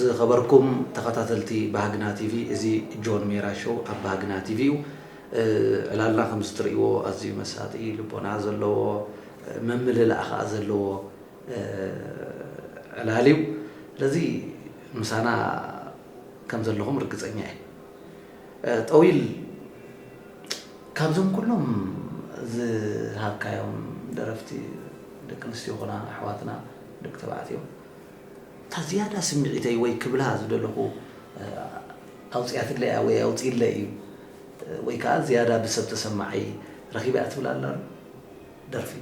ዝኸበርኩም ተኸታተልቲ ባህግና ቲቪ፣ እዚ ጆን ሜራ ሾው ኣብ ባህግና ቲቪ እዩ። እ፣ ዕላልና ከምዚ ትርእይዎ ኣዝዩ መሳጢ፣ ልቦና ዘለዎ፣ እ፣ መምልላእ ከኣ ዘለዎ፣ እ፣ ዕላል እዩ። ስለዚ ምሳና ከም ዘለኹም ርግጸኛ እየ። እ፣ ጠዊል፣ ካብዞም ኩሎም ዝሃብካዮም ደረፍቲ፣ ደቂ ኣንስትዮ ኮና ኣሕዋትና፣ ደቂ ተባዕትዮ፣ እታ ዝያዳ ስምዒተይ ወይ ክብላ ዝደለኹ፣ እ፣ ኣውፅያትለይ ወይ ኣውፅኢለይ እዩ፣ እ፣ ወይ ከዓ ዝያዳ ብሰብ ተሰማዓይ ረኺበ እያ ትብል ኣላ ዶ ደርፊ?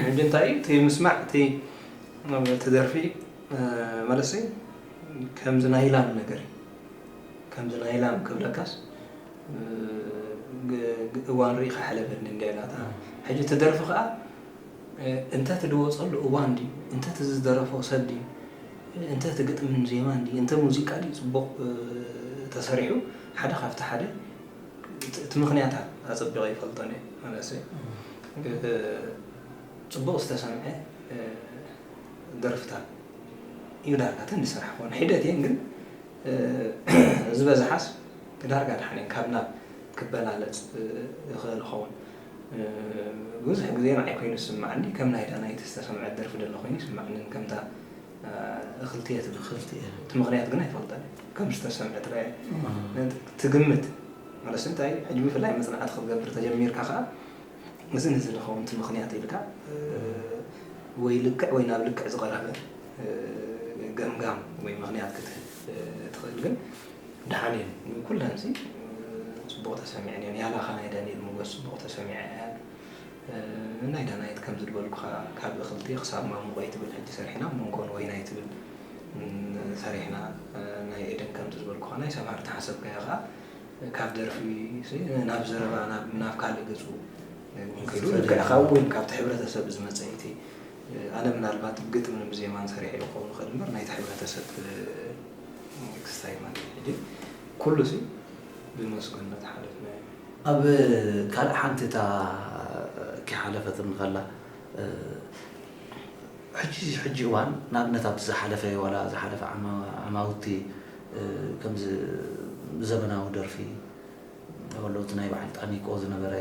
ሕጂ እንታይ እዩ እቲ ምስማዕ እቲ እቲ ደርፊ፣ እ፣ ማለት ከምዚ ናይ ላም ነገር እዩ። ከምዚ ናይ ላም ክብለካስ፣ እ፣ ግ- ግ- እዋን ርኢኻ ሕለፈኒ እንዲያ ኢላታ። ሕጂ እቲ ደርፊ ከዓ፣ እ፣ እንተ እቲ ዝወፀሉ እዋን ድዩ፣ እንተ እቲ ዝደረፎ ሰብ ድዩ፣ እንተ እቲ ግጥምን ዜማን ድዩ፣ እንተ ሙዚቃ ድዩ ፅቡቕ፣ እ፣ ተሰሪሑ፣ ሓደ ካብቲ ሓደ እቲ እቲ ምኽንያት ኣፀቢቐ ይፈልጦን እየ። ማለት እ፣ ፅቡቕ ዝተሰምዐ፣ እ፣ ደርፍታት እዩ ዳርጋ እተን ዝሰራሕክወን። ሒደት እየን ግን፣ እ፣ ዝበዝሓስ ዳርጋ ድሓን እየን ካብ ናብ ክበላለፅ፣ እ፣ ይኽእል ይኸውን። እ፣ ብዙሕ ግዜ ንዓይ ኮይኑ ዝስምዓኒ ከም ናይ ዳናይት ዝተሰምዐት ደርፊ ደሎ ኮይኑ ይስምዓኒ። ከምታ፣ እ፣ እኽልቲ እየ ትብል። እኽልቲ እየ። እቲ ምኽንያት ግን ኣይፈልጠን እየ። ከም ዝተሰምዐ ጥራይ እየ ትግምት። ማለት እንታይ፣ ሕጂ ብፍላይ መጽናዕቲ ክትገብር ተጀሚርካ ከኣ፣ እዚ ነዚ ዝኸውን እቲ ምኽንያት ኢልካ፣ እ፣ ወይ ልክዕ ወይ ናብ ልክዕ ዝቐረበ፣ እ፣ ገምጋም ወይ ምኽንያት ክትህብ፣ እ፣ ትኽእል። ግን ደሓን እየን ኩለን ሲ፣ እ፣ ጽቡቕ ተሰሚዐን እየን። ያላኻ ናይ ዳንኤል ሞገስ ጽቡቕ ተሰሚዐ እያ። እ፣ ናይ ዳናይት ከምዚ ዝበልኩኻ ካብ እኽልቲ ክሳብ ማሙቐይ ትብል ሕጂ ሰሪሕና፣ መንጎን ወይናይ ትብል፣ እ፣ ሰሪሕና። እ፣ ናይ ኤደን ከምዚ ዝበልኩኻ ናይ ሰምሃር ተሓሰብካዮ ከኣ ካብ ደርፊ ሲ ናብ ዘረባ ናብ ናብ ካልእ ገጹ እውን ከይዱ፣ ልክዕ ካብኡ እውን ካብቲ ሕብረተሰብ ዝመጸ እዩ። እቲ ኣነ ምናልባት ግጥምን ብዜማን ሰሪሐ ክኸውን ይኽእል እምበር ናይቲ ሕብረተሰብ ክስታይ ማለት እዩ። ሕጂ ኩሉ ሲ ብመስገኖ ተሓለፍናዮ። ኣብ ካልእ ሓንቲ እታ ከይሓለፈትኒ ከላ፣ እ፣ ሕጂ ሕጂ እዋን ንኣብነት ኣብቲ ዝሓለፈ ዋላ ዝሓለፈ ዓማ- ዓማውቲ፣ እ፣ ከምዚ ብዘመናዊ ደርፊ ወለውቲ ናይ በዓል ጣኒቆ ዝነበረ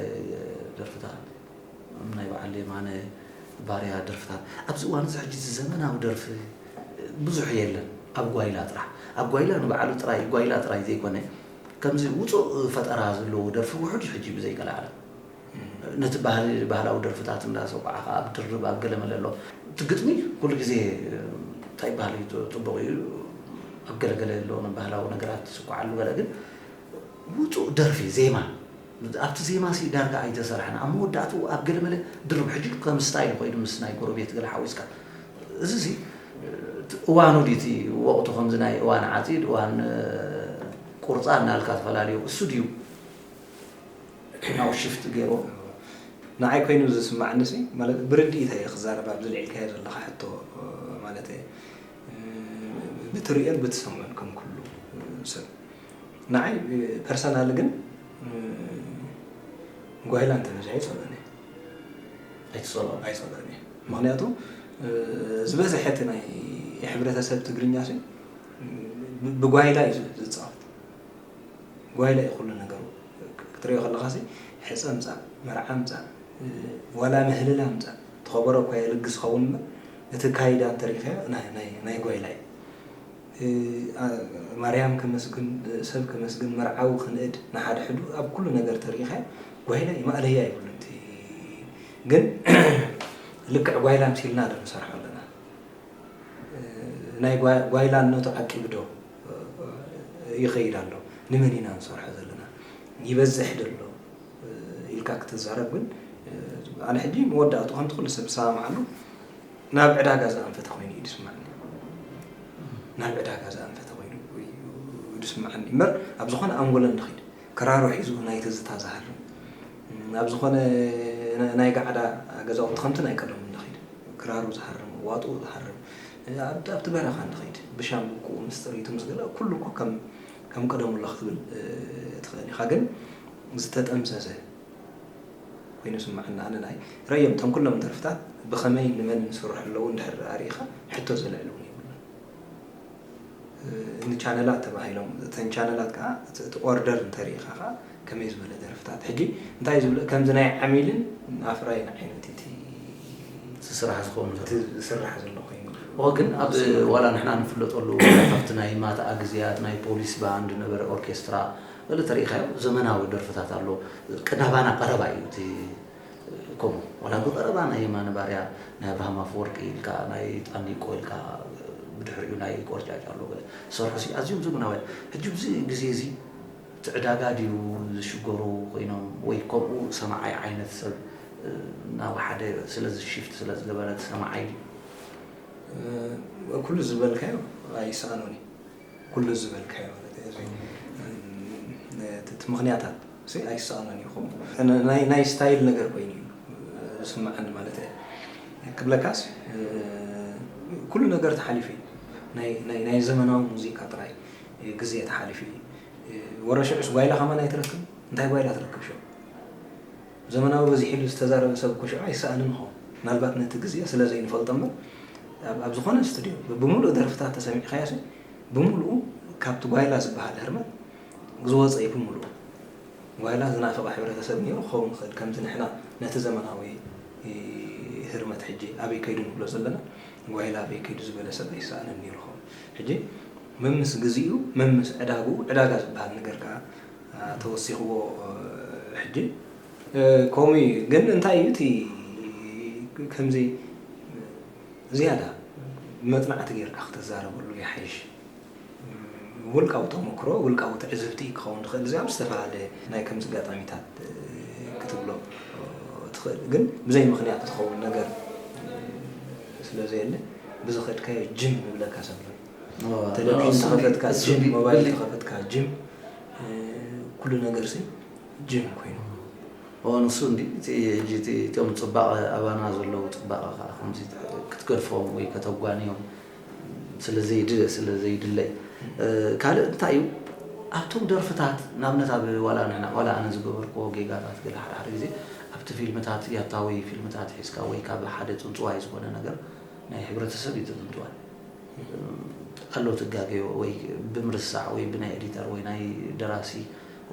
ደርፍታት፣ ናይ በዓል የማነ ባርያ ደርፍታት፣ ኣብዚ እዋን እዚ ሕጂ እዚ ዘመናዊ ደርፊ ብዙሕ የለን። ኣብ ጓይላ ጥራሕ፣ ኣብ ጓይላ ንባዕሉ ጥራይ፣ ጓይላ ጥራይ ዘይኮነ፣ ከምዚ ውፁእ ፈጠራ ዘለዎ ደርፊ ውሑድ እዩ ሕጂ ብዘይ ገለ ዓለም። ነቲ ባህሊ፣ ባህላዊ ደርፍታት እንዳሰቋዕካ ኣብ ድርብ ኣብ ገለ መለ ኣሎ። እቲ ግጥሚ ኩሉ ግዜ እንታይ ይበሃል እዩ፣ ጽቡቕ እዩ። ኣብ ገለ ገለ ኣሎ ባህላዊ ነገራት ትስኳዓሉ ገለ፣ ግን ውጹእ ደርፊ፣ ዜማ፣ ኣብቲ ዜማ ሲ ዳርጋ ኣይተሰርሐን። ኣብ መወዳእትኡ ኣብ ገለ መለ ድርብ፣ ሕጂ ከም ስታይል ኮይኑ ምስ ናይ ጎረቤት ገለ ሓዊስካ። እዚ ሲ እዋኑ ድዩ እቲ ወቕቱ፣ ከምዚ ናይ እዋን ዓጺድ፣ እዋን ቁርጻ እናልካ ተፈላለዩ፣ እሱ ድዩ ናው ሽፍት ገይሩ? ንዓይ ኮይኑ ዝስማዕኒ ሲ፣ ማለት ብርድኢት እየ ክዛረብ ኣብዚ ልዒልካዮ ዘለኻ ሕቶ፣ ማለት እየ። ብትርእዮን ብትሰምዖን ከም ኩሉ ሰብ። ንዓይ ፐርሰናል ግን ጓይላ እንተበዚሑ ኣይጸልኦን እየ። ኣይትጸልኦን? ኣይጸልኦን እየ። ምኽንያቱ ዝበዝሐ እቲ ናይ ሕብረተሰብ ትግርኛ ሲ ብ- ብጓይላ እዩ ዝ- ዝጻወት። ጓይላ እዩ ኩሉ ነገሩ። ክትሪኦ ከለኻ ሲ ሕጸ ምጻእ፣ መርዓ ምጻእ፣ ዋላ ምህልላ ምጻእ፣ እቲ ከበሮ እኳ የልግስ ኸውን እምበር እቲ ካይዳ እንተሪኢኻዮ ናይ- ናይ- ናይ ጓይላ እዩ። እ፣ ኣ- ማርያም ከመስግን፣ ሰብ ከመስግን፣ መርዓዊ ክንእድ፣ ንሓድሕዱ ኣብ ኩሉ ነገር ተሪኢኻዮ ጓይላ እዩ፣ ማእለያ የብሉን። እቲ ግን ልክዕ ጓይላ ምሲልና ዶ ንሰርሖ ኣለና? ናይ ጓ- ጓይላነቱ ዓቂቡ ዶ ይኸይድ ኣሎ? ንመን ኢና ንሰርሖ ዘለና? ይበዝሕ ዶ ኣሎ ኢልካ ክትዛረብ ግን፣ ኣነ ሕጂ መወዳእቱ ከምቲ ኩሉ ሰብ ዝሰማምዓሉ ናብ ዕዳጋ ዝኣንፈተ ኮይኑ እዩ ዝስማዕኒ። ናብ ዕዳጋ ዝኣንፈተ ኮይኑ እዩ ዝስማዕኒ እምበር ኣብ ዝኾነ ኣንጎሎ እንድኺድ ክራሩ ሒዙ ናይ ትዝታ ዝሃርም፣ ኣብ ዝኾነ ናይ ጋዕዳ ገዛውቲ ከምቲ ናይ ቀደሙ እንድኺድ ክራሩ ዝሃርም፣ ዋጥኡ ዝሃርም፣ ኣብቲ በረኻ እንድኺድ ብሻምብቆኡ ምስ ጥሪቱ ምስ ገለ ኩሉ እኮ ከም ከም ቀደሙ ኣሎ ክትብል ትኽእል ኢኻ። ግን ዝተጠምዘዘ ኮይኑ ይስምዓኒ። ኣነ ናይ ረእዮም እቶም ኩሎም ደርፍታት ብኸመይ ንመን ዝስርሑ ኣለዉ እንድሕር ደኣ ርኢኻ ሕቶ ዘልዕል እውን የብሉን። ንቻነላት ተባሂሎም፣ እተን ቻነላት ከዓ እቲ ኦርደር እንተሪኢኻ ከዓ ከመይ ዝበለ ደርፍታት ሕጂ እንታይ ዝብለ ከምዚ ናይ ዓሚልን ኣፍራይን ዓይነት እቲ ስራሕ ዝኸውን ዘሎ። ዝስራሕ ዘሎ ኮይኑ ኦ ግን ኣብ ዋላ ንሕና ንፍለጠሉ ካብቲ ናይ ማታኣ ግዜያት ናይ ፖሊስ ባንድ ነበረ ኦርኬስትራ ገለ ተሪኢኻዮ ዘመናዊ ደርፍታት ኣሎ። ቅዳባና ቀረባ እዩ እቲ ከምኡ ዋላ ብቀረባ ናይ የማነ ባርያ ናይ ኣብርሃም ኣፈወርቂ ኢልካ ናይ ጣኒቆ ኢልካ ብድሕሪኡ ናይ ቆርጫጭ ኣሎ ገለ ዝሰርሑ ሲ ኣዝዮም ዘመናውያን። ሕጂ ብዚ ግዜ እዚ እቲ ዕዳጋ ድዩ ዝሽገሩ ኮይኖም ወይ ከምኡ ሰማዓይ ዓይነት ሰብ ናብ ሓደ ስለዚ ሽፍት ስለ ዝገበረ እቲ ሰማዓይ ድዩ? ኩሉ ዝበልካዮ ኣይሰኣኖን እዩ። ኩሉ ዝበልካዮ ማለት እዩ። እቲ ምክንያታት ኣይሰኣኖን እዩ። ናይ ስታይል ነገር ኮይኑ እዩ ዝስምዓኒ ማለት እየ ክብለካስ ኩሉ ነገር ተሓሊፉ እዩ። ናይ ዘመናዊ ሙዚቃ ጥራይ ግዜ ተሓሊፉ እዩ። ወረሽዑስ ጓይላ ከማን ኣይትረክብ እንታይ ጓይላ ትረክብ ሸ ዘመናዊ በዚሕ ኢሉ ዝተዛረበ ሰብ እኮ ሽዑ ኣይሰኣንን ይኸውን። ምናልባት ነቲ ግዜ ስለ ዘይንፈልጦ እምበር ኣብ ዝኾነ ስቱድዮ ብምሉእ ደርፍታት ተሰሚዕካዮ ሲ ብምሉኡ ካብቲ ጓይላ ዝበሃል ህርመት ዝወፀ እዩ ብምሉኡ። ጓይላ ዝናፈቐ ሕብረተሰብ ነይሩ ክኸውን ይኽእል ከምዚ ንሕና ነቲ ዘመናዊ ህርመት ሕጂ ኣበይ ከይዱ ንብሎ ዘለና ጓይላ ኣበይ ከይዱ ዝበለ ሰብ ኣይሰኣንን ነይሩ ይኸውን። ሕጂ መምስ ግዚኡ መምስ ዕዳግኡ ዕዳጋ ዝበሃል ነገር ከዓ ተወሲኽዎ ሕጂ ከምኡ እዩ ግን እንታይ እዩ እቲ ከምዚ ዝያዳ መፅናዕቲ ጌርካ ክትዛረበሉ ይሓይሽ። ውልቃዊ ተመክሮ ውልቃዊ ትዕዝብቲ ክኸውን ዝኽእል እዚ ኣብ ዝተፈላለየ ናይ ከምዚ ጋጣሚታት ክትብሎ ትኽእል ግን ብዘይ ምኽንያት ዝኸውን ነገር ስለ ዘየለ ብዝኸድካዮ ጅም ንብለካ ሰብ ቴሌቪዥን ተኸፈትካ ጅም ሞባይል ተኸፈትካ ጅም ኩሉ ነገር ሲ ጅም ኮይኑ ንሱ እንዲ እቶም ፅባቐ ኣባና ዘለዉ ፅባቐ ከዓ ከምዚ ክትገድፎም ወይ ከተጓንዮም ስለዘይድለ ስለዘይድለይ ካልእ እንታይ እዩ ኣብቶም ደርፍታት ንኣብነት ኣብ ዋላ ንሕና ዋላ ኣነ ዝገበርክዎ ጌጋታት ገለ ሓደ ሓደ ግዜ ኣብቲ ፊልምታት ያታዊ ፊልምታት ሒዝካ ወይ ካብ ሓደ ፅንፅዋይ ዝኾነ ነገር ናይ ሕብረተሰብ እዩ ፅንፅዋይ ኣሎ ትጋገዮ ወይ ብምርሳዕ ወይ ብናይ ኤዲተር ወይ ናይ ደራሲ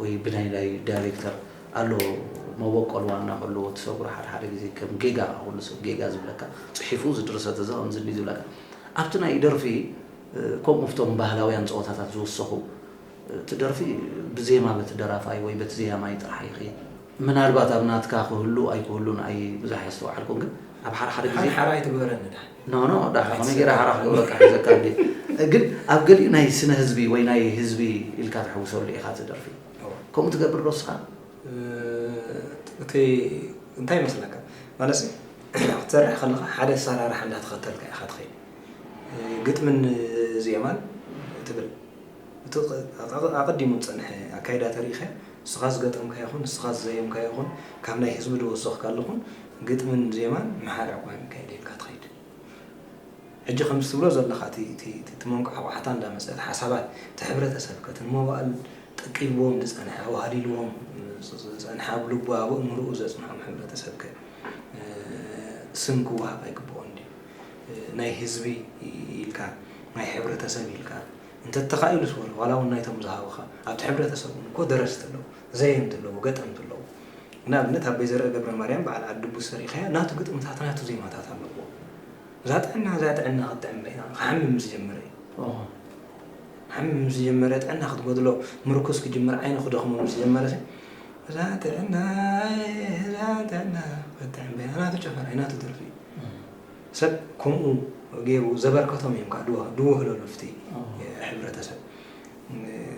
ወይ ብናይ ናይ ዳይሬክተር ኣሎ መበቆል ዋና ከሎ እቲ ሰጉሪ ሓደ ሓደ ግዜ ከም ጌጋ ኩሉ ሰብ ጌጋ ዝብለካ ፅሒፉ ዝድርሰት እዚ ከምዚ እንዲ ዝብለካ ኣብቲ ናይ ደርፊ ከምኡ ፍቶም ባህላውያን ፀወታታት ዝወሰኹ እቲ ደርፊ ብዜማ በቲ ደራፋይ ወይ በቲ ዜማይ ጥራሕ ይኸይድ ምናልባት ኣብ ናትካ ክህሉ ኣይክህሉን ኣይ ብዙሕ የስተውዓልኩን ግን ኣብ ሓደ ሓደ ግዜ ሓራ ኣይትግበረኒ ዳ ኖ ኖ ዳ ከመይ ገይረ ሓራ ክገብረካ ሒዘካ እንዴ ግን ኣብ ገሊኡ ናይ ስነ ህዝቢ ወይ ናይ ህዝቢ ኢልካ ትሕውሰሉ ኢኻ ትደርፊ ከምኡ ትገብር ዶ ስኻ እቲ እንታይ ይመስለካ ማለት ክትሰርሕ ከለካ ሓደ ኣሰራርሓ እንዳተኸተልካ ኢኻ ትኸይድ ግጥምን ዜማን ትብል እቲ ኣቐዲሙ ዝፀንሐ ኣካይዳ ተሪኢኻ ንስኻ ዝገጠምካ ይኹን ንስኻ ዝዘየምካ ይኹን ካብ ናይ ህዝቢ ዝወሰኽካ ኣለኹን ግጥምን ዜማን መሓሪ ዕቋም ይካየድ ኢልካ ትኸይድ ሕጂ ከምዚ ትብሎ ዘለኻ እቲ መንቋሕቋሕታ እንዳመፀ እቲ ሓሳባት እቲ ሕብረተሰብ ከ እቲ ንመዋእል ጠቂብዎም ዝፀንሐ ኣዋህሊልዎም ዝፀንሐ ኣብ ልቡ ኣብ እምርኡ ዘፅንሖም ሕብረተሰብ ከ ስም ክወሃብ ኣይግብኦን ድዩ ናይ ህዝቢ ኢልካ ናይ ሕብረተሰብ ኢልካ እንተተኻኢሉስ ወላ ዋላ እውን ናይቶም ዝሃቡኻ ኣብቲ ሕብረተሰብ እውን እኮ ደረስቲ ኣለዉ ዘየምቲ ኣለዉ ገጠምቲ ኣለዉ ንኣብነት ኣበይ ዘርአ ገብረ ማርያም በዓል ዓዲ ቡስ ተሪእኻዮ ናቱ ግጥምታት ናቱ ዜማታት ኣለዎ እዛ ጥዕና እዛ ጥዕና ክትጥዕም በይና ክሓምም ምስ ጀመረ እዩ ክሓምም ምስ ጀመረ ጥዕና ክትጎድሎ ምርኩስ ክጅምር ዓይኑ ክደኽሞ ምስ ጀመረ እዛ ጥዕና እዛ ጥዕና ክትጥዕም በይና ናቱ ጨፈራ እዩ ናቱ ደርፊ እዩ ሰብ ከምኡ ገይሩ ዘበርከቶም እዮም ከዓ ድወህለሉ ፍቲ ሕብረተሰብ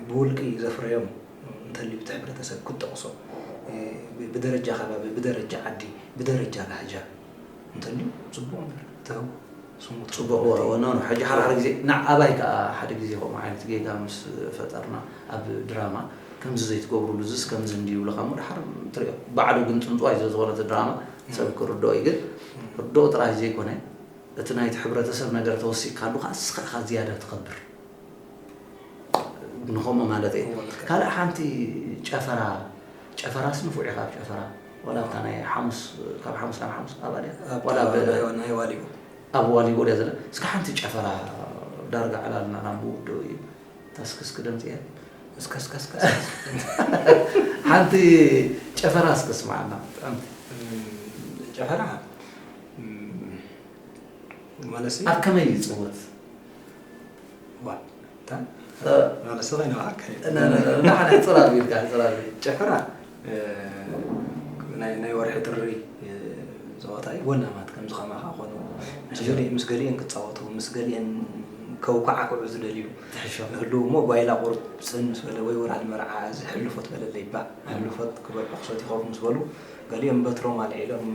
ብውልቂ ዘፍረዮም እንተልዩ እቲ ሕብረተሰብ ክትጠቕሶ ብደረጃ ከባቢ ብደረጃ ዓዲ ብደረጃ ላህጃ እንተልዩ ፅቡቕ ነገር ተው ስሙ ፅቡቕ ወኖ ሕጂ ሓደ ሓደ ግዜ ንዓባይ ከዓ ሓደ ግዜ ከምኡ ዓይነት ጌጋ ምስ ፈጠርና ኣብ ድራማ ከምዚ ዘይትገብሩሉ እዚስ ከምዚ እንዲ ይብሉኻ እሞ ድሓር ትሪኦ ባዕሉ ግን ፅንፅዋይ ስለ ዝኾነ እቲ ድራማ ሰብ ክርድኦ እዩ ግን ርድኦ ጥራይ ዘይኮነ እቲ ናይቲ ሕብረተሰብ ነገር ተወሲኽካሉ ከዓ ንስኻ ኢኻ ዝያዳ ትኸብር ንኸምኡ ማለት እየ ካልእ ሓንቲ ጨፈራ ጨፈራስ ንፉዕ ኢኻ ኣብ ጨፈራ ዋላ እታ ናይ ሓሙስ ካብ ሓሙስ ናብ ሓሙስ ኣባል እያ ዋላ ናይ ዋሊቦ ኣብ ዋሊቦ ድያ ዘላ እስካ ሓንቲ ጨፈራ ዳርጋ ዕላልና ናብ ምውድኡ እዩ ተስክስክ ደምፅያ እስከስከስከስ ሓንቲ ጨፈራ እስከ ስማዓና። ጨፈራ ማለት ኣብ ከመይ ይፅወት? ማለት ኸይነዋካ ንሓደ ሕፅር ኣቢልካ ሕፅር ኣቢል ጨፈራ ናይ ወርሒ ጥሪ ዞባታይ ወናማት ከምዚ ከማኻ ኮኑ ምስ ገሊአን ክፃወቱ ምስ ገሊአን ከውካዓክዑ ዝደልዩ ይህልው እሞ ጓይላ ቁርፅን ምስ በለ ወይ ወራድ መርዓ እዚ ሕልፎት በለለይ ባ ሕልፎት ክበልዑ ክሰትዩ ከፍ ምስ በሉ ገሊኦም በትሮም ኣልዒሎም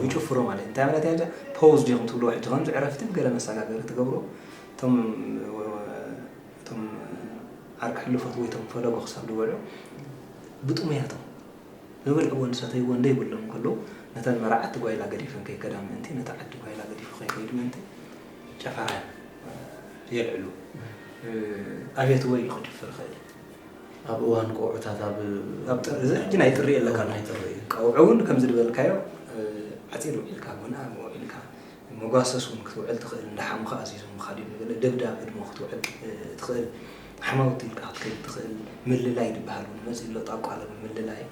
ይጭፍሩ ማለት እዩ። እንታይ ማለት እያ? ፖዝ ዲኹም ትብልዎ ሕጂ ከምዚ ዕረፍቲ ብገለ መሰጋገሪ ትገብሩ እቶም እቶም ዓርኪ ሕልፎት ወይ እቶም ፈለጎ ክሳብ ዝበልዑ ብጥሙያቶም ዝበልዕዎ ዝሰተይዎ እንደይብሎም ከለዉ ነተን መራዓቲ ጓይላ ገዲፈን ከይከዳ ምእንቲ ነቲ ዓዲ ጓይላ ገዲፉ ከይከይድ ምእንቲ ጨፈራ የልዕሉ። ኣቤት ወይ እዩ ክድፍር ይኽእል እዩ። ኣብ እዋን ቆውዕታት ኣብ ኣብ ጥሪ እዚ ሕጂ ናይ ጥሪ የለካ ናይ ጥሪ እዩ። ቀውዒ እውን ከምዚ ዝበልካዮ ዓፂድ ውዒልካ ጎና ውዒልካ መጓሰስ እውን ክትውዕል ትኽእል፣ እንዳ ሓሙኻ ኣዚዞም ምኻድ እዮም ዝበለ ደብዳብ ህድሞ ክትውዕል ትኽእል፣ ሓማውቲ ኢልካ ክትከይድ ትኽእል፣ ምልላይ ዝበሃል እውን መፂእ ኣሎ፣ ጣቋ ኣሎ ምልላይ፣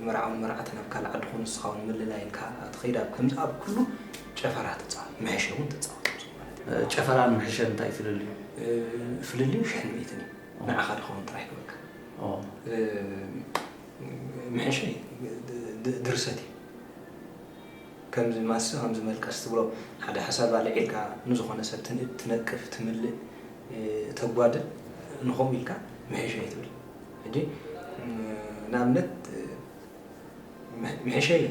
መርዓውን መርዓትን ኣብ ካልእ ዓዲ ኹን ንስኻ እውን ምልላይ ኢልካ ትኸይድ፣ ኣብ ከምዚ ኣብ ኩሉ ጨፈራ ትፃወት፣ ምሕሸ እውን ትፃወት ማለት እዩ። ጨፈራን ምሕሸን እንታይ እዩ ፍልልዩ? ፍልልዩ ሽሕን ሚእትን እዩ፣ ንዓኻ ድኸውን ጥራሕ ይግበካ። ምሕሸ ድርሰት እዩ። ከምዚ ማሰ ከምዚ መልቀስ ትብሎ ሓደ ሓሳብ ኣልዒልካ ንዝኾነ ሰብ ትንእድ ትነቅፍ ትምልእ ተጓድል ንኸምኡ ኢልካ ምሕሸ እዩ ትብል። ሕጂ ንኣብነት ምሕሸ እዩ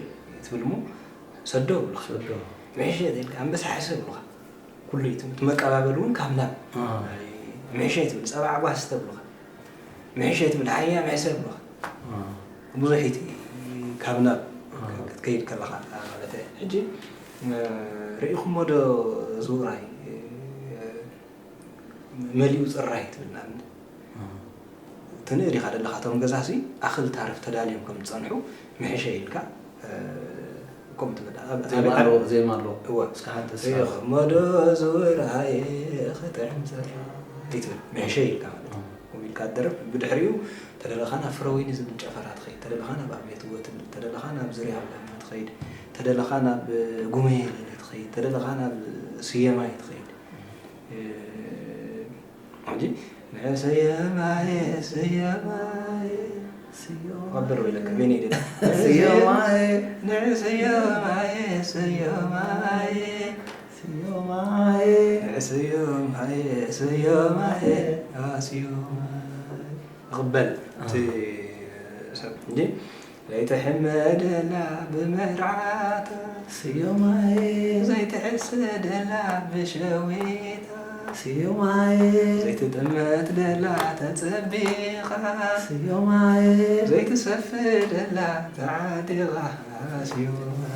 ትብል እሞ ሰዶ ብሉኻ ምሕሸ ተልካ ኣንበሳ ሕሰ ብሉኻ ኩሉ እዩ እቲ መቀባበል እውን ካብ ናብ ምሕሸ ትብል ጸባ ዓጓ ስተ ብሉኻ ምሕሸ ትብል ሓያ ምሕሰ ብሉኻ ብዙሕ እቲ ካብ ናብ ክትከይድ ከለኻ ማለት ሕጂ ርኢኹሞ ዶ ዝውራይ መሊኡ ፅራይ ትብል ንኣብነት ትንእድ ኢኻ ደለኻ እቶም ገዛሲ ኣኽል ታርፍ ተዳልዮም ከም ዝፀንሑ ምሕሸ ኢልካ ከምኡ ትብል ዜማ ኣሎ ዜማ ኣሎ እወ እስከ ሓንቲ ርኢኹሞ ዶ ዝውራይ ክጥዕም ፅራይ ትብል ምሕሸ ኢልካ ማለት እዩ ኢልካ ትደርፍ ብድሕሪኡ ተደለኻ ናብ ፍረወይኒ ዝብል ጨፈራ ትኸይድ ተደለኻ ናብ ኣብየትዎ ትብል ተደለኻ ናብ ዝርያ ውላማ ትኸይድ ተደለኻ ናብ ጉመየ ለለ ትኸይድ ተደለኻ ናብ ስየማይ ትኸይድ ሕጂ ንስየማየ ስየማየ ቀብር ወይ ለካ ቤኔ ስዮማየ ንስዮማየ ስዮማየ ስዮማየ ንስዮማየ ስዮማየ ስዮማየ ይቕበል እቲ ሰብ እንጂ ዘይትሕመደላ ብመርዓታ ስዮማየ ዘይትሕሰደላ ብሸዊታ ስዮማየ ዘይትጥመት ደላ ተጸቢኻ ስዮማየ ዘይትሰፍደላ ተዓጢቓ ስዮማየ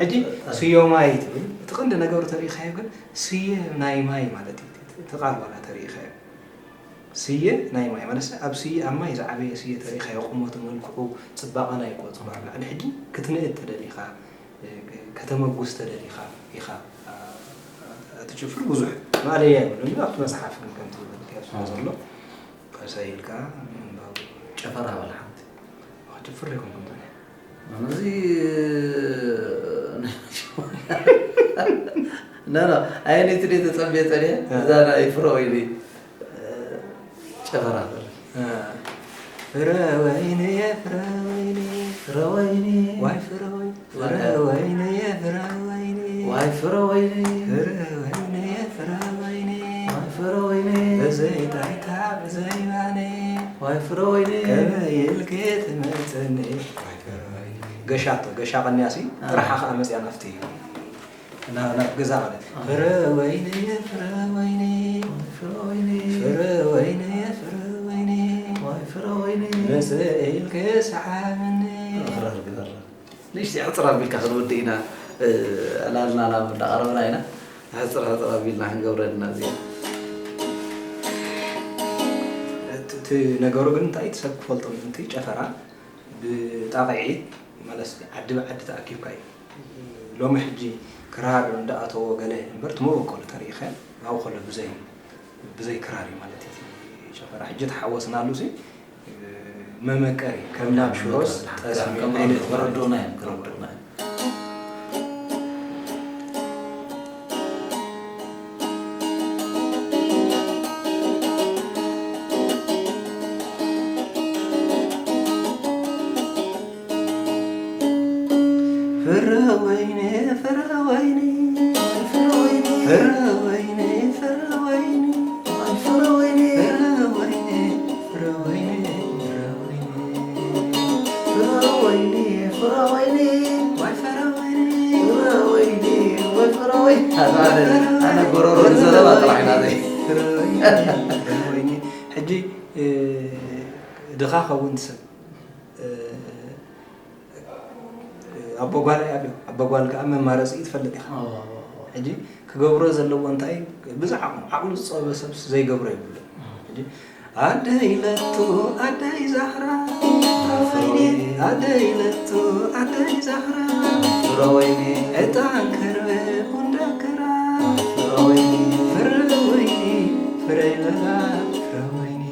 ሕጂ ስዮማይ ትብል እቲ ቀንዲ ነገሩ ተሪኢኻዮ ግን ስየ ናይ ማይ ማለት እዩ እቲ ቃል ዋላ ተሪኢኻዮ ስየ ናይ ማይ ማለት ኣብ ስየ ኣብ ማይ ዝዓበየ ስየ ተሪኢኻዮ ቁመቱ መልክዑ ፅባቐ ናይ ቆፅሉ ኣብ ላዕሊ ሕጂ ክትንእድ ተደሊኻ ከተመጉስ ተደሊኻ ኢኻ እቲ ጭፍር ብዙሕ ማእለያ የብሉን ኣብቲ መፅሓፍ ግን ከምቲ ዝበልካዮ ስለ ዘሎ ቀሰ ኢልካ ምንባቡ ጨፈራ በል ሓንቲ ጭፍር ይኮንኩም ተነ እዚ ነነ ኣየነይቲ ደይ ተፀምየ ፀኒሐ እዛ ናይ ፍረ ወይኒ ጨፈራ ፍረ ወይኒ ፍረ ወይኒ ፍረ ወይኒ ዋይ ፍረ ወይኒ ፍረ ወይኒ ፍረ ወይኒ ዋይ ፍረ ወይኒ ፍረ ወይኒ ፍረ ወይኒ ዋይ ፍረ ወይኒ ብዘይ ጣይታ ብዘይ ባኒ ዋይ ፍረ ወይኒ ከመይ ኢልኪ ትመፅኒ ዋይ ፍረ ወይኒ ገሻቶ ገሻ ቀንያሲ ጥራሓ ከዓ መፅያ ናፍቲ ናብ ገዛ ማለት ፍረ ወይኒ ፍረ ወይኒ ፍረ ወይኒ ፍረ ወይኒ ፍረ ወይኒ ዋይ ፍረ ወይኒ መፅእ ኢልኪ ሰሓብኒ ንእሽተይ ሕፅር ኣቢልካ ክንወድእ ኢና ዕላልና ናብ እንዳቐረብና ኢና ሕፅር ሕፅር ኣቢልና ክንገብረልና እዚኣ እቲ ነገሩ ግን እንታይ እቲ ሰብ ክፈልጦ ምእንቲ ጨፈራ ብጣቕዒት ማለት ዓዲ ብዓዲ ተኣኪብካ እዩ ሎሚ ሕጂ ክራር እንዳኣተዎ ገለ እምበር እቲ መበቆሉ ተሪኢኸ ኣብኡ ከሎ ብዘይ ብዘይ ክራር እዩ ማለት እዩ። ጨፈራ ሕጂ ተሓወስናሉ ሲ መመቀሪ ከም ናብ ሽሮስ ጠስሚ ዓይነት ክረዱና እዮም ክረዱና እዮም። ፍረ ወይኔ ፍረ ወይኔ ፍረ ወይኔ ፍረ ወይኔ ፍረ ወይኔ ፍረ ወይኔ ፍረ ወይኔ ፍረ ወይኔ ፍረ ወይኔ ፍረ ወይኔ ዋይ ፍረ ወይኔ ፍረ ወይኔ ዋይ ፍረ ወይኔ ኣነ ጎረሮ ንዘረባ ጥራሕ ኢና ዘይ ሕጂ ድኻ ኸውን ትሰብ ኣቦ ጓል ኣብዮ ኣቦ ጓል ከዓ መማረፂ ትፈልጥ ኢኻ። ሕጂ ክገብሮ ዘለዎ እንታይ እዩ? ብዛ ዓቕሙ ዓቕሉ ዝፀበ ሰብስ ዘይገብሮ የብሉ። ሕጂ ኣደይ ለቱ ኣደይ ዛህራ ፍረወይኒ ኣደይ ለቱ ኣደይ ዛህራ ፍረወይኒ ዕጣን ከርበ ቡንዳከራ ፍረወይኒ ፍረወይኒ ፍረይበላ ፍረወይኒ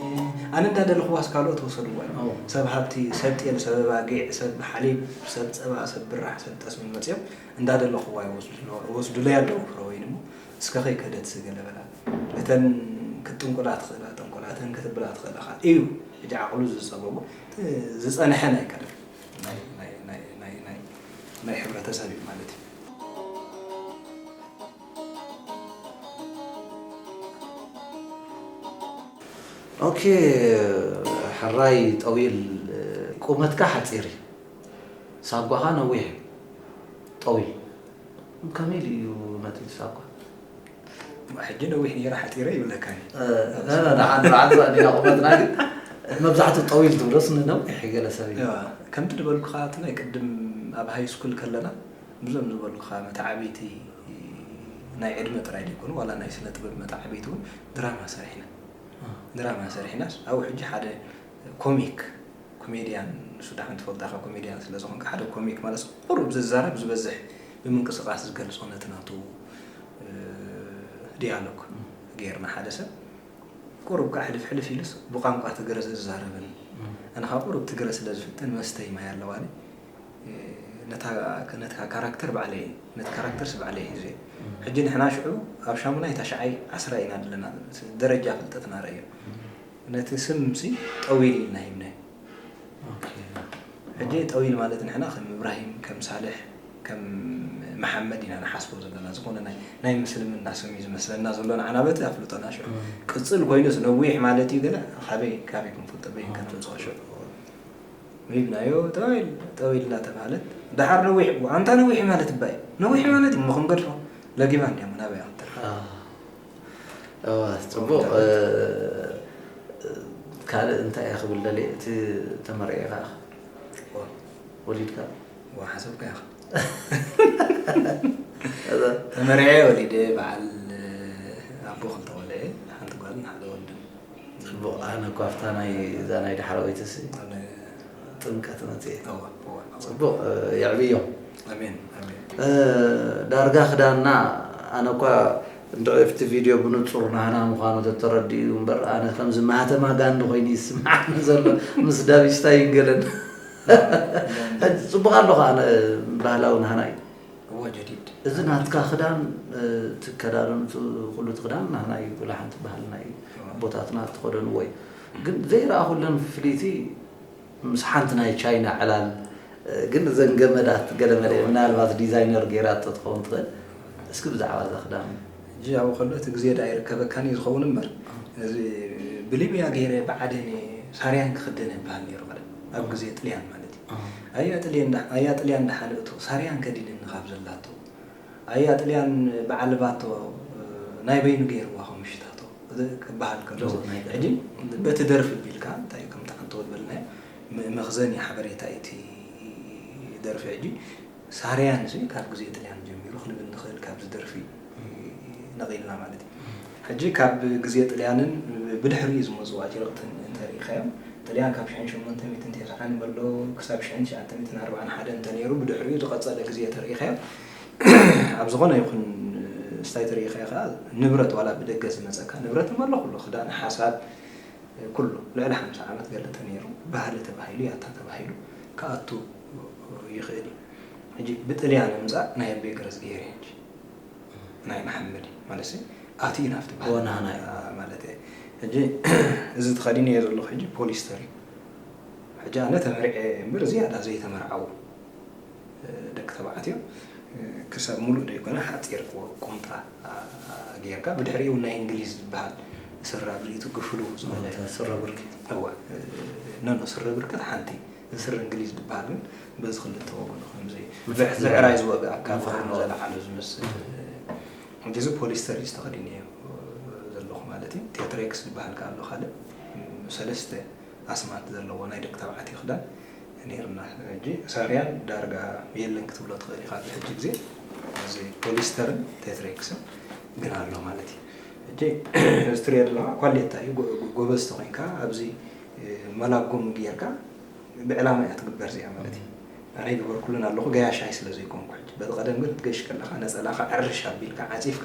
ኣነ እንዳደለኽዋስ ካልኦት ወሰድዋ እዮም። ሰብ ሃብቲ፣ ሰብ ጤል፣ ሰብ ኣባጊዕ፣ ሰብ ሓሊብ፣ ሰብ ፀባ፣ ሰብ ብራሕ፣ ሰብ ጠስሚ መፅኦም እንዳደለኽዋ ይወስዱለይ ኣለዉ። ፍረወይኒ እሞ እስከ ከይከደትሲ ገለ በላ። እተን ክትጥንቁላ ትኽእላ ጠንቆላ፣ እተን ክትብላ ትኽእላ ከዓ እዩ። ሕጂ ዓቕሉ ዝፀበቦ ዝፀንሐ ናይ ቀደም ናይ- ናይ- ናይ- ናይ- ናይ- ናይ ሕብረተሰብ እዩ ማለት እዩ። ኦኬ ሕራይ ጠዊል ቁመትካ ሓፂር እዩ ሳጓኻ ነዊሕ እዩ ጠዊል ከመይ ኢሉ እዩ መፂኡ ሳጓ ሕጂ ነዊሕ ነይረ ሓፂረ ይብለካኒ ንዓንዓንዛእኒና ቁመትና ግን መብዛሕትኡ ጠዊል ትብሎስ ንነዊሕ ገለ ሰብ እዩ ከምቲ ዝበልኩኻ እቲ ናይ ቅድም ኣብ ሃይ ስኩል ከለና ብዞም ዝበልኩኻ መተዓብይቲ ናይ ዕድመ ጥራይ ዘይኮኑ ዋላ ናይ ስነ ጥበብ መተዓብይቲ እውን ድራማ ሰሪሕና ድራማ ሰሪሕናስ ኣብኡ ሕጂ ሓደ ኮሚክ ኮሜድያን ንሱ ደሓን ትፈልጣ ካብ ኮሜድያን ስለ ዝኾንካ ሓደ ኮሚክ ማለት ቁሩብ ዝዛረብ ዝበዝሕ ብምንቅስቃስ ዝገልጾ ነቲ ናቱ ዲያሎግ ጌርና ሓደ ሰብ ቁሩብ ከዓ ሕልፍ ሕልፍ ኢሉስ ብቋንቋ ትግረ ዝዛረብን ኣነ ከዓ ቁሩብ ትግረ ስለ ዝፍትን መስተይ ማይ ኣለዋኒ ነታ ካራክተር ባዕለይ ነቲ ካራክተርስ ባዕለይ ሒዘ ሕጂ ንሕና ሽዑ ኣብ ሻሙናይ ታሽዓይ ዓስራ ኢና ዘለና ደረጃ ፍልጠትና ረእዮ ነቲ ስም ሲ ጠዊል ኢልና ሂብናዮ ሕጂ ጠዊል ማለት ንሕና ከም እብራሂም ከም ሳልሕ ከም መሓመድ ኢና ንሓስቦ ዘለና ዝኾነ ናይ ምስልምና ስም እዩ ዝመስለና ዘሎ ንዓና በቲ ኣፍልጦና ሽዑ ቅፅል ኮይኑስ ነዊሕ ማለት እዩ ገለ ካበይ ካበይ ክንፈልጦ በይን ከነምፅኦ ሽዑ ሂብናዮ ጠዊል ጠዊል እናተባህለት ደሓር ነዊሕ ኣንታ ነዊሕ ማለት እባ እዩ ነዊሕ ማለት እሞ ክንገድፎ ለጊባ እንዲያ ናበይ ክትርፍ እዋ ጽቡቕ ካልእ እንታይ እየ ክብል ደልየ እቲ ተመርዒኻ ወሊድካ ሓሰብካ ኢኻ ተመርዐ ወሊደ በዓል ኣቦ ክልተ ቆልዐ ሓንቲ ጓልን ሓደ ወድን ጽቡቕ ኣነ እኳ ኣብታ ናይ እዛ ናይ ዳሕረወይትሲ ጥምቀት መፅየ እዋ እዋ ጽቡቕ የዕብዮም ኣሜን ኣሜን ዳርጋ ክዳንና ኣነ እኳ እንድዒ ኣብቲ ቪድዮ ብንጹር ናህና ምዃኑ ተተረዲኡ እምበር ኣነ ከምዚ ማህተማ ጋንዲ ኮይኑ ይስምዓኒ ዘሎ ምስ ዳቢስታ ይንገለን ሕጂ ጽቡቕ ኣለኹ ኣነ ባህላዊ ናህና እዩ እዎ ጀዲድ እዚ ናትካ ክዳን እቲ ከዳድንቱ ኩሉ እቲ ክዳን ናህና እዩ ኩላ ሓንቲ ባህልና እዩ ኣቦታትና ዝተኸደንዎ እዩ ግን ዘይረኣኹለን ፍልይቲ ምስ ሓንቲ ናይ ቻይና ዕላል ግን እዘን ገመዳት ገለመለ ምናልባት ዲዛይነር ገይራቶ ትኸውን ትኽእል እስኪ ብዛዕባ እዛ ክዳን ሕጂ ኣብኡ ከሎ እቲ ግዜ ዳ ይርከበካን እዩ ዝኸውን እምበር እዚ ብሊብያ ገይረ ብዓደን ሳርያን ክኽደን ይበሃል ነይሩ ቀደም ኣብ ግዜ ጥልያን ማለት እዩ ኣያ ጥልያን ኣያ ጥልያን ዳሓልእቶ ሳርያን ከዲንኒ ካብ ዘላቶ ኣያ ጥልያን በዓል ባቶ ናይ በይኑ ገይርዋ ከምሽታቶ ክበሃል ከሎ ሕጂ በቲ ደርፊ ቢልካ እንታይ ከም ተዓንተወ ዝበልናዮ መኽዘኒ ሓበሬታ እቲ ደርፊ ሕጂ ሳርያን ሲ ካብ ግዜ ጥልያን ጀሚሩ ክንብል ንኽእል ካብዚ ደርፊ ነቒልና ማለት እዩ ሕጂ ካብ ግዜ ጥልያንን ብድሕሪኡ ዝመፁ ኣጭርቕትን እንተሪኢኻዮም ጥልያን ካብ ሽሕን ሸሞንተ ሚእትን ተስዓን በሎ ክሳብ ሽሕን ትሽዓተ ሚእትን ኣርባዓን ሓደን እንተነይሩ ብድሕሪኡ ዝቐፀለ ግዜ ተሪኢኻዮ ኣብ ዝኾነ ይኹን ስታይ ትርኢ ኢኻ ንብረት ዋላ ብደገ ዝመፀካ ንብረት እሞ ኣሎ ኩሉ ክዳን ሓሳብ ኩሉ ልዕሊ ሓምሳ ዓመት ገለ ተነይሩ ባህሊ ተባሂሉ ያታ ተባሂሉ ክኣቱ ይኽእል እዩ። ሕጂ ብጥልያን ምምፃእ ናይ ኣቤ ገረዝጊሄር እዩ ሕጂ ናይ መሓመድ ማለት ኣትዩ ናብቲ ባህሊ ማለት እየ። ሕጂ እዚ ተኸዲነ እየ ዘለኹ ሕጂ ፖሊስተር እዩ። ሕጂ ኣነ ተመርዐ እምበር ዝያዳ ዘይተመርዓው ደቂ ተባዕትዮ ክሳብ ሙሉእ ዘይኮነ ሓፂር ቁምጣ ጌርካ ብድሕሪኡ ናይ እንግሊዝ ዝበሃል ስረ ኣብዚቱ ግፍሉ ዝበለ ስረ ብርክ እዋ ነኖ ስረ ብርክት ሓንቲ ስረ እንግሊዝ ዝበሃል ግን በዚ ክልተ ወገኑ ከምዚ ብዕራይ ዝወግእ ኣካል ዝለዓሉ ዝመስል እዚ ፖሊስተር ዝተኸዲነ ዘለኹ ማለት እዩ። ቴትሬክስ ዝበሃል ከ ኣሎ ካልእ ሰለስተ ኣስማት ዘለዎ ናይ ደቂ ተባዕትዮ ክዳን ነይርና። ሕጂ ሳርያን ዳርጋ የለን ክትብሎ ትኽእል ኢኻ ኣብዚ ሕጂ ግዜ እዚ ፖሊስተርን ቴትሬክስን ግን ኣሎ ማለት እዩ። ሕጂ እዚ ትሪኦ ዘለኻ ኳሌታ እዩ። ጎበዝ ተኮይንካ ኣብዚ መላጎም ጌርካ ብዕላማ እያ ትግበር እዚኣ ማለት እዩ። ኣነ ይግበርኩሉን ኣለኹ ገያሻይ ስለ ዘይኮንኩ ሕጂ በቲ ቀደም ግን ክትገሽ ከለኻ ነፀላኻ ዕርሽ ኣቢልካ ዓፂፍካ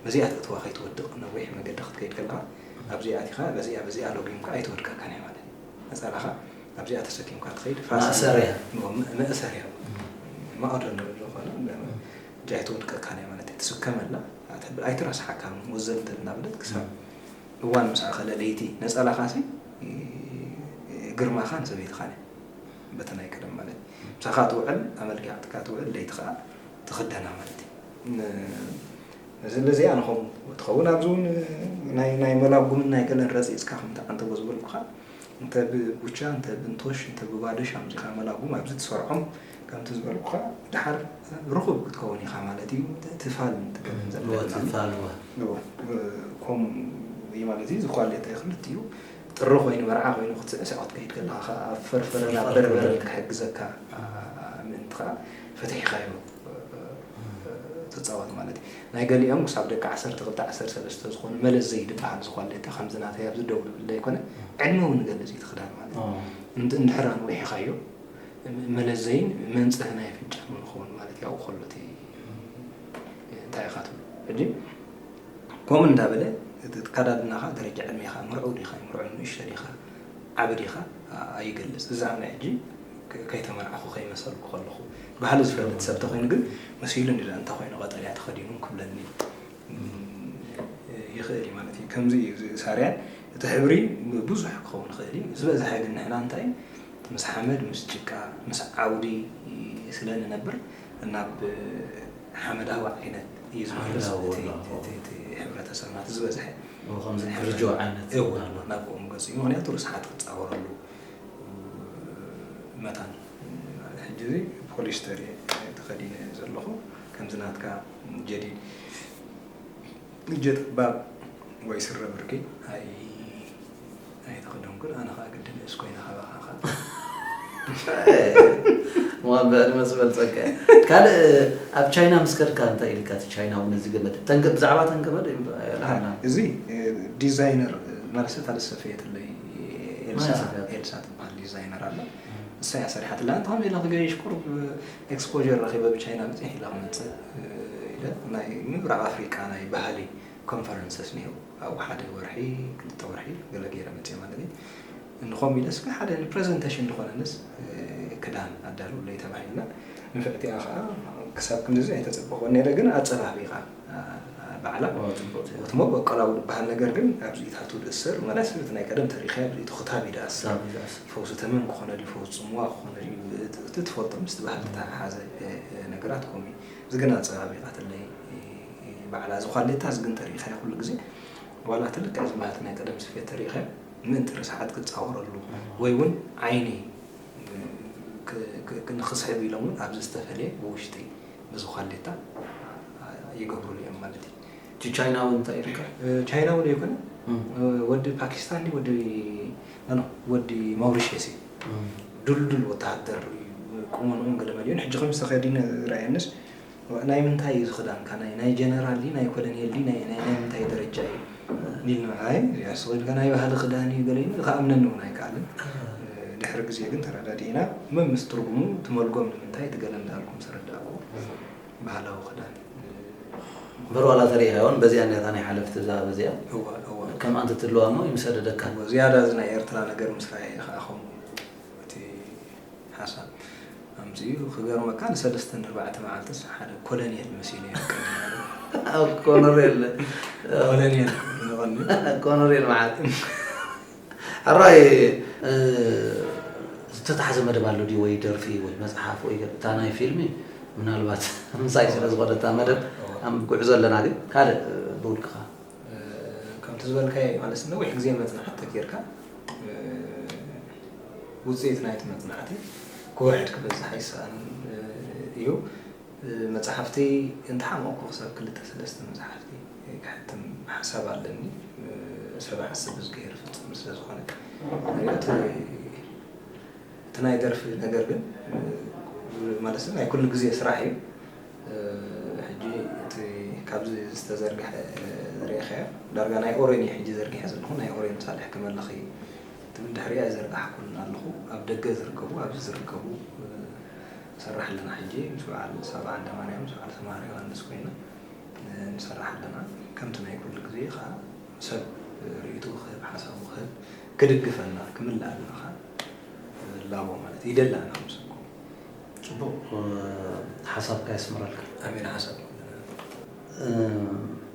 በዚኣ ተእትዋ ከይትወድቕ ነዊሕ መገዲ ክትከይድ ከለኻ ኣብዚኣ ኣቲኻ በዚኣ በዚኣ ሎጊምካ ኣይትወድቀካን እያ ማለት እዩ። ነፀላኻ ኣብዚኣ ተሰኪምካ ትኸይድ ፋሲል ማእሰርያ። እዎ፣ መ- መእሰርያ ማእዶ ንብል ዝኾነ እንጂ ኣይትወድቀካን እያ ማለት እዩ። ትስከመላ ኣተ- ኣይትረስሓካን ወዘልተ እናበለት ክሳብ እዋን ምስ ኣኸለ ለይቲ ነፀላኻሲ ግርማኻን ሰበይትኻን እያ በቲ ናይ ቀደም ማለት እዩ። ምሳኻ ትውዕል ኣመልኪዓትካ ትውዕል ለይቲ ከዓ ትኽደና ማለት እዩ። ስለዚ ኣነ ከምኡ ትኸውን ኣብዚ እውን ናይ ናይ መላጉምን ናይ ገለን ረፂፅካ ከምቲ ዓንተቦ ዝበልኩኻ እንተ ብጉቻ እንተ ብንቶሽ እንተ ብባደሽ ኣምፂኻ መላጉም ኣብዚ ትሰርዖም ከምቲ ዝበልኩኻ ድሓር ርኹብ ክትከውን ኢኻ ማለት እዩ። ትፋል ትገለን ዘለካ ትፋል እዋ። ከምኡ እዩ ማለት እዩ። ዝኳሌታ ክልቲኡ ጥሪ ኮይኑ መርዓ ኮይኑ ክትስዕስዖ ትከይድ ከለኻ ከዓ ኣብ ፈርፈረ ናብ በርበረ ክሕግዘካ ምእንቲ ከዓ ፈትሒኻዮ ትፃወት ማለት እዩ። ናይ ገሊኦም ክሳብ ደቂ ዓሰርተ ክልተ ዓሰርተ ሰለስተ ዝኾኑ መለዘይ ዝበሃል ዝኳሌታ ከምዚ ናተይ ኣብዚ ደው ዝብል ዘይኮነ ዕድመ እውን ንገልፅ እዩ ትኽዳን ማለት እዩ። እንድሕር ኣንዊሕኻዮ መለዘይን መንፅህ ናይ ፍንጫን ንኸውን ማለት እዩ። ኣብኡ ከሎ እቲ እንታይ ኢኻ ትብሎ ሕጂ ከምኡ እንዳበለ እቲ ኣከዳድናኻ ደረጃ ዕድሜኻ ምርዑው ዲኻ ምርዑው ንእሽቶ ዲኻ ዓቢ ዲኻ ኣይገልጽ። እዛ ኣነ ሕጂ ከይተመርዓኹ ከይመሰልኩ ከለኹ ባህሊ ዝፈልጥ ሰብ ተኾይኑ ግን መሲሉ እንዲ እንታይ ኮይኑ ቀጠልያ ተኸዲኑ ክብለኒ ይኽእል እዩ ማለት እዩ። ከምዚ እዩ ሳርያን እቲ ሕብሪ ብዙሕ ክኸውን ይኽእል እዩ። ዝበዝሐ ግን ንሕና እንታይ ምስ ሓመድ ምስ ጭቃ ምስ ዓውዲ ስለ ንነብር ናብ ሓመዳዊ ዓይነት እዩ ዝመርጽ እቲ ሕብረተሰብና እቲ ዝበዝሐ ከምዚ ግርጆ ዓይነት ናብኦም ገጹ እዩ። ምክንያቱ ርስሓት ክጻወረሉ መታን ሕጂ እዚ ፖሊስተር ተኸዲነ ዘለኹ ከምዚ ናትካ ጀዲድ እጀ ጠባብ ወይ ስረ ብርኪ ኣይ ኣይተኸደንኩን ኣነ ከዓ ግዲ ንእስ ኮይነ ካባኻ ከዓ እዋ ብዕድመ ዝበልፀካ ካልእ ኣብ ቻይና ምስ ከድካ እንታይ ኢልካ እቲ ቻይናዊ ነዚ ገመድ ተንገ- ብዛዕባ ተንገመድ ኣይልዓልና እዚ ዲዛይነር ማለት እታ ዝሰፈየትለይ ኤልሳ ማን ሰፈየት? ኤልሳ ትበሃል ዲዛይነር ኣላ እሳ እያ ሰሪሓትላ እንተኾነ ኢላ ክገይሽ ቁሩብ exposure ረኺበ ብቻይና መፅእ ኢላ ክመፅእ ኢለ ናይ ምብራቕ ኣፍሪቃ ናይ ባህሊ conferences ነይሩ ኣብኡ ሓደ ወርሒ ክልተ ወርሒ ገለ ገይረ መፅእ ማለት እዩ እንኾም ኢለስ ሓደ presentation ዝኾነንስ ክዳን ኣዳልውለይ ተባሂልና ንፍዕቲኣ ከዓ ክሳብ ክንድዚ ኣይተፀበኹን ነይረ ግን ኣፀባቢቓ ባዕላ ትሞ በቀላዊ ዝበሃል ነገር ግን ኣብዚኢታቱ ዝእሰር መለስ እቲ ናይ ቀደም ተሪኸ ኣብዚኢቱ ክታብ ይደኣስር ፈውሲ ተመን ክኾነ ድዩ ፈውሲ ፅምዋ ክኾነ ድዩ እቲ ትፈልጦ ምስቲ ባህሊ ዝተሓሓዘ ነገራት ከምኡ እዩ እዚ ግን ኣፀባቢቓትለይ ባዕላ እዚ ኳሌታ እዚ ግን ተሪኢኻዮ ኩሉ ግዜ ዋላ እቲ ልክዕ ዝበሃል ናይ ቀደም ስፌት ተሪኢኻዮ ምእንቲ ርስሓት ክፃወረሉ ወይ እውን ዓይኒ ንክስሕብ ኢሎም እውን ኣብዚ ዝተፈለየ ብውሽጢ በዚ ኳሌታ ይገብሩሉ እዮም ማለት እዩ። እቲ ቻይናዊ እንታይ ኢልካ? ቻይናዊ ዶ ይኮነ ወዲ ፓኪስታን ድዩ ወዲ ኖ ወዲ ማውሪሽየስ እዩ። ድልዱል ወተሃደር እዩ። ቁመንኡን ገለ መሊኡን ሕጂ ከም ዝተኸዲነ ዝረኣየንስ ናይ ምንታይ እዩ ዝኽዳንካ ናይ ናይ ጀነራል ድዩ ናይ ኮሎኔል ድዩ ናይ ናይ ናይ ምንታይ ደረጃ እዩ ኢልና ኣይ ያስወልካ ናይ ባህሊ ክዳን እዩ ገለ ኢሉ ከኣምነኒ እውን ኣይከኣልን። ድሕሪ ግዜ ግን ተረዳዲእና መምስ ትርጉሙ ትመልጎም ንምንታይ ትገለ እንዳልኩም ተረዳእኩ። ባህላዊ ክዳን እምበር ዋላ ተሪኢኻዮን በዚኣ እኒኣታ ናይ ሓለፍቲ እዛ በዚኣ እዋ እዋ ከም ኣንተ ትልዋ እሞ ይምሰደደካ። እዋ ዝያዳ እዚ ናይ ኤርትራ ነገር ምስ ረኣየ ከዓ ከምኡ እቲ ሓሳብ ኣምፅኡ ክገርመካ ንሰለስተ ንርባዕተ መዓልትስ ሓደ ኮሎኔል መሲሉ እዩ። ኮኖሬል ኮሎኔል ንቐኒ ኮኖሬል መዓት ኣራይ ዝተታሕዘ መደብ ኣሎ ድዩ ወይ ደርፊ ወይ መፅሓፍ ወይ እታ ናይ ፊልሚ ምናልባት ምሳይ ስለ ዝኾነ እታ መደብ ኣብ ጉዕዞ ኣለና ግን ካልእ ብውልቅኻ ከምቲ ዝበልካዮ ማለት ነዊሕ ግዜ መፅናዕቲ ተጌርካ ውፅኢት ናይቲ መፅናዕቲ ክውሕድ ክበዝሕ ኣይሰኣንን እዩ። መፅሓፍቲ እንተሓመቕኩ ክሳብ ክልተ ሰለስተ መፅሓፍቲ ክሕትም ሓሳብ ኣለኒ። ሰብ ሓስብ ዝገይር ፍፅም ስለ ዝኾነ እቲ ናይ ደርፊ ነገር ግን ማለት ናይ ኩሉ ግዜ ስራሕ እዩ። ሕጂ እቲ ካብዚ ዝተዘርግሐ ርኢኻዮ ዳርጋ ናይ ኦሬን እዩ ሕጂ ዘርጊሐ ዘለኹ ናይ ኦሬን ሳልሕ ክመለኺ ትብል ድሕሪኣ ይዘርጋሕኩን ኣለኹ። ኣብ ደገ ዝርከቡ ኣብዚ ዝርከቡ ንሰርሕ ኣለና። ሕጂ ምስ በዓል ሳባ ዓንደ ማርያም ምስ በዓል ተማሃሪ ዮሃንስ ኮይና ንሰርሕ ኣለና። ከምቲ ናይ ኩሉ ግዜ ከዓ ሰብ ርእይትኡ ክህብ ሓሳቡ ክህብ ክድግፈና ክምልኣልና ከዓ ላቦ ማለት ይደሊ ኣነ ከምሰብኩ። ፅቡቕ ሓሳብካ የስምረልካ። ኣሜን ሓሳብ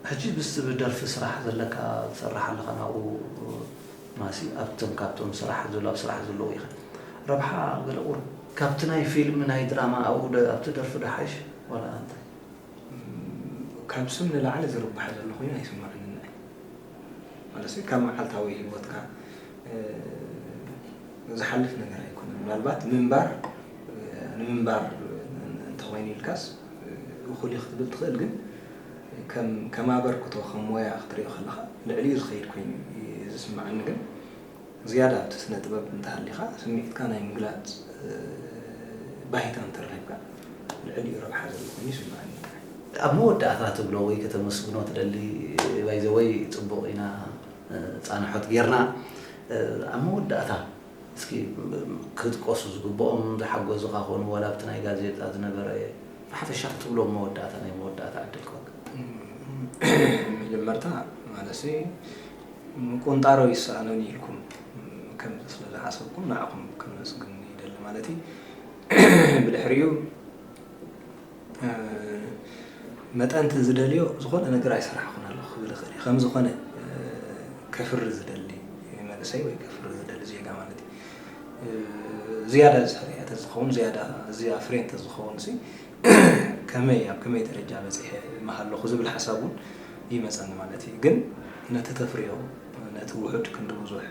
ሕጂ ምስ ደርፊ ስራሕ ዘለካ ትሰርሕ ኣለካ ናብኡ ማሲ ኣብቶም ካብቶም ስራሕ ዘሎ ኣብ ስራሕ ዘለዉ ኢኻ ረብሓ ገለ ቁሩብ ካብቲ ናይ ፊልም ናይ ድራማ ኣብኡ ዶ- ኣብቲ ደርፊ ዶ ሓይሽ ዋላ እንታይ ካብ ስም ንላዕሊ ዝርባሕ ዘሎ ኮይኑ ኣይስማዕንን። ማለት ካብ መዓልታዊ ህይወትካ ዝሓልፍ ነገር ኣይኮነን። ምናልባት ምንባር ንምንባር እንተኾይኑ ኢልካስ እኹል እዩ ክትብል ትኽእል፣ ግን ከም ኣበርክቶ ከም ሞያ ክትሪኦ ከለኻ ልዕሊኡ ዝኸይድ ኮይኑ እዩ ዝስምዓኒ። ግን ዝያዳ ኣብቲ ስነ ጥበብ እንተሃሊኻ ስምዒትካ ናይ ምግላፅ ባህታ እንተረኺብካ ልዕሊኡ ረብሓ ዘሎ ኮይኑ ይስምዓኒ። ኣብ መወዳእታ ትብሎ ወይ ከተመስግኖ ትደሊ ባይዘወይ ፅቡቕ ኢና ፃንሖት ጌርና ኣብ መወዳእታ እስኪ ክጥቀሱ ዝግብኦም ዝሓገዙኻ ኮኑ ዋላ ኣብቲ ናይ ጋዜጣ ዝነበረ ብሓፈሻ ክትብሎም መወዳእታ ናይ መወዳእታ ዕድል ክወካ መጀመርታ ማለሲ ቁንጣሮ ይሰኣነኒ ኢልኩም ከም ስለ ዝሓሰብኩም ንዓኹም ከመስግን ይደሊ ማለት እዩ። ብድሕሪኡ መጠንቲ ዝደልዮ ዝኾነ ነገር ኣይሰራሕኹን ኣለኹ ክብል ይኽእል እዩ። ከም ዝኾነ ከፍሪ ዝደሊ መንእሰይ ወይ ከፍሪ ዝደሊ ዜጋ ማለት እዩ። ዝያዳ ዝሰርሐ ተዝኸውን ዝያዳ እዚ ኣፍሬ እንተዝኸውን ሲ ከመይ ኣብ ከመይ ደረጃ በፂሐ ምሃለኹ ዝብል ሓሳብ እውን ይመፀኒ ማለት እዩ። ግን ነቲ ተፍርዮ ነቲ ውሑድ ክንዲ ብዙሕ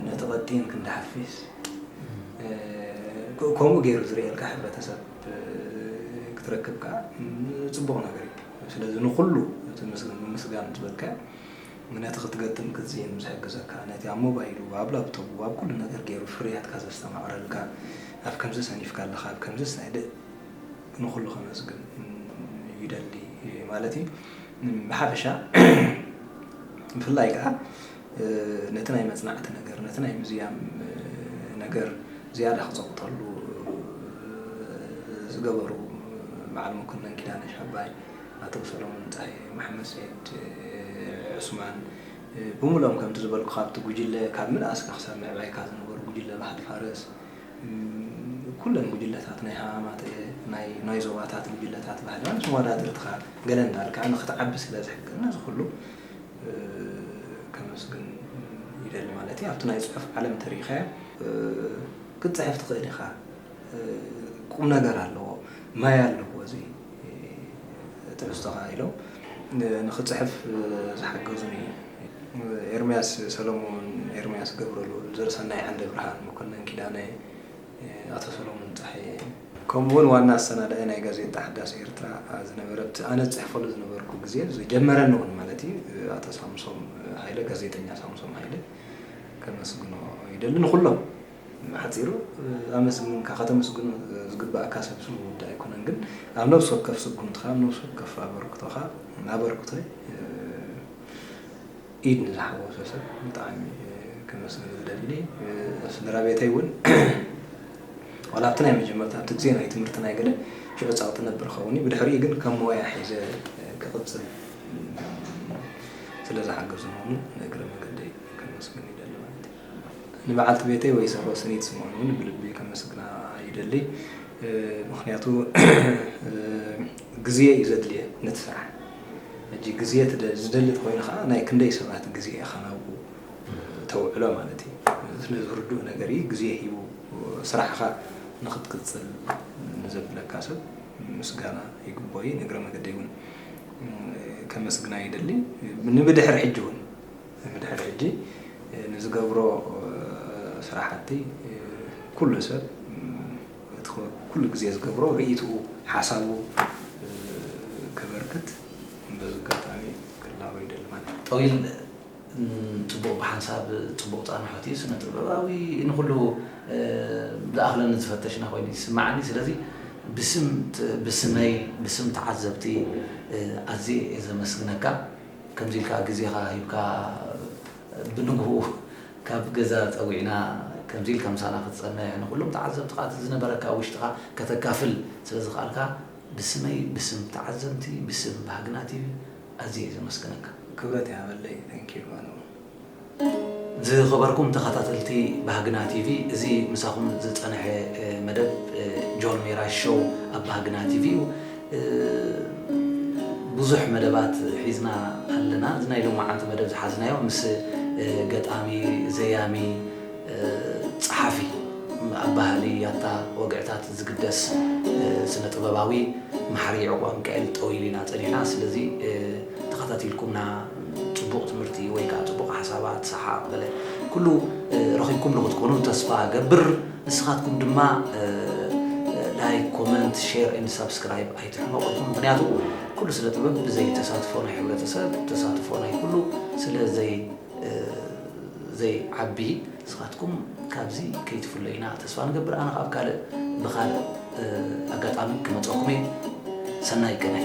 ነቲ ቀጢን ክንዲ ሓፊስ ከምኡ ገይሩ ዝርእየልካ ሕብረተሰብ ክትረክብ ከዓ ፅቡቕ ነገር እዩ። ስለዚ ንኩሉ እቲ ምስጋን ዝበልካ ነቲ ክትገጥም ክትዝይን ዝሕግዘካ ነቲ ኣብ ሞባይሉ ኣብ ላፕቶፕ ኣብ ኩሉ ነገር ገይሩ ፍርያትካ ዘስተማቕረልካ ኣብ ከምዚ ሰኒፍካ ኣለካ ኣብ ከምዚ ስናይ ንኩሉ ከመስግን ይደሊ ማለት እዩ። ብሓፈሻ ብፍላይ ከዓ ነቲ ናይ መፅናዕቲ ነገር ነቲ ናይ ምዝያም ነገር ዝያዳ ክፀቕጠሉ ዝገበሩ በዓል መኮነን ኪዳነ ሻባይ፣ ኣቶ ሰሎሞን ፀሃየ፣ መሓመድ ሰዒድ ዑስማን ብምሉኦም ከምቲ ዝበልኩ ካብቲ ጉጅለ ካብ ምንኣስካ ክሳብ ምዕባይካ ዝነበሩ ጉጅለ ባህሊ ፋርስ ኩለን ጉጅለታት ናይ ሃማማተ ናይ ዞባታት ጉጅለታት ባህሊ ማለት መወዳድርትኻ ገለ እንዳልካ ንክትዓቢ ስለ ዝሕግዝ ነዚ ኩሉ ከመስግን ይደሊ ማለት እዩ። ኣብቲ ናይ ፅሑፍ ዓለም ተሪኢኻዮ ክትፅሕፍ ትኽእል ኢኻ። ቁም ነገር ኣለዎ፣ ማይ ኣለዎ እዚ ትሕዝቶኻ ኢሎም ንክፅሕፍ ዝሓገዙኒ ኤርምያስ ሰለሞን፣ ኤርምያስ ገብረልኡል፣ ዘርእሰናይ ዓንደብርሃን፣ መኮነን ኪዳነ፣ ኣቶ ሰሎሞን ፀሃየ ከምኡ እውን ዋና ኣሰናዳኢ ናይ ጋዜጣ ሓዳስ ኤርትራ ዝነበረ ኣብቲ ኣነ ዝፅሕፈሉ ዝነበርኩ ግዜ ዝጀመረኒ እውን ማለት እዩ ኣቶ ሳምሶም ሃይለ ጋዜጠኛ ሳምሶም ሃይለ ከመስግኖ ይደሊ ንኩሎም ብሓፂሩ ኣመስግንካ ከተመስግኖ ዝግባእካ ሰብ ስሙ ውዳ ኣይኮነን ግን ኣብ ነብሲ ወከፍ ስጉምትካ ኣብ ነብሲ ወከፍ ኣበርክቶካ ኣበርክቶይ ኢድ ንዝሓወሶ ሰብ ብጣዕሚ ከመስግን ዝደሊ ስድራ ቤተይ እውን ዋላ ኣብቲ ናይ መጀመርታ ኣብቲ ግዜ ናይ ትምህርቲ ናይ ገለ ሽዑ ጸቕጢ ነብር ኸውን እዩ። ብድሕሪኡ ግን ከም ሞያ ሒዘ ክቕጽል ስለ ዝሓገዙ ምዃኑ ንእግረ መገደይ ከመስግን ይደሊ ማለት እዩ። ንበዓልቲ ቤተይ ወይዘሮ ስኒት ስምኦን እውን ብልቢ ከመስግና ይደሊ። ምኽንያቱ ግዜ እዩ ዘድልየ ነቲ ስራሕ። ሕጂ ግዜ ትደ- ዝደሊ ተኮይኑ ከዓ ናይ ክንደይ ሰባት ግዜ ኢኻ ናብኡ ተውዕሎ ማለት እዩ። ስለዚ ርዱእ ነገር እዩ። ግዜ ሂቡ ስራሕኻ ንክትቅፅል ንዘብለካ ሰብ ምስጋና ይግቦ እዩ። ንእግረ መገደይ እውን ከመስግና ይደሊ። ንብድሕሪ ሕጂ እውን ብድሕሪ ሕጂ ንዝገብሮ ስራሕቲ ኩሉ ሰብ እቲ ኩሉ ግዜ ዝገብሮ ርእይትኡ ሓሳቡ ከበርክት በዚ ኣጋጣሚ ክላቦ ይደሊ ማለት እዩ። ጠዊል ጽቡቕ ብሓንሳብ ጽቡቕ ጻንሖት እዩ። ስነ ጥበባዊ ንኹሉ ዝኣኽለኒ ዝፈተሽና ኮይኑ ይስምዓኒ። ስለዚ ብስም ብስመይ ብስም ተዓዘብቲ ኣዝየ እየ ዘመስግነካ። ከምዚ ኢልካ ግዜኻ ሂብካ ብንግሁ ካብ ገዛ ጸዊዕና ከምዚ ኢልካ ምሳና ክትጸንሕ ንኹሎም ተዓዘብትኻ እቲ ዝነበረካ ውሽጥኻ ከተካፍል ስለ ዝኸኣልካ ብስመይ ብስም ተዓዘብቲ ብስም ባህግና ቲቪ ኣዝየ እየ ዘመስግነካ። ክብረት ይሃበለይ። Thank you ማኑ። ዝኸበርኩም ተኸታተልቲ ባህግና ቲቪ እዚ ምሳኹም ዝጸንሐ መደብ ጆን ሜራ ሾው ኣብ ባህግና ቲቪ እዩ። ብዙሕ መደባት ሒዝና ኣለና። እዚ ናይ ሎማዓንቲ መደብ ዝሓዝናዮ ምስ ገጣሚ፣ ዘያሚ፣ ጸሓፊ፣ ኣብ ባህሊ ያታ ወግዕታት ዝግደስ ስነ ጥበባዊ መሓሪ ዕቑባ ሚካኤል ጠዊሉ ኢና ጸኒሕና። ስለዚ ተኸታቲልኩምና ጽቡቕ ትምህርቲ ወይ ከዓ ጽቡቕ ሓሳባት ሰሓቕ ገለ ኩሉ ረኺብኩምሉ ክትኮኑ ተስፋ ገብር። ንስኻትኩም ድማ like comment share and subscribe ኣይትሕመቑ ኢኹም። ምክንያቱ ኩሉ ስነ ጥበብ ብዘይ ተሳትፎ ናይ ሕብረተሰብ ተሳትፎ ናይ ኩሉ ስለ ዘይ ዘይዓቢ ንስኻትኩም ካብዚ ከይትፍለዩና ተስፋ ንገብር። ኣነ ካብ ካልእ ብኻልእ ኣጋጣሚ ክመፀኩም እየ። ሰናይ ቅነ።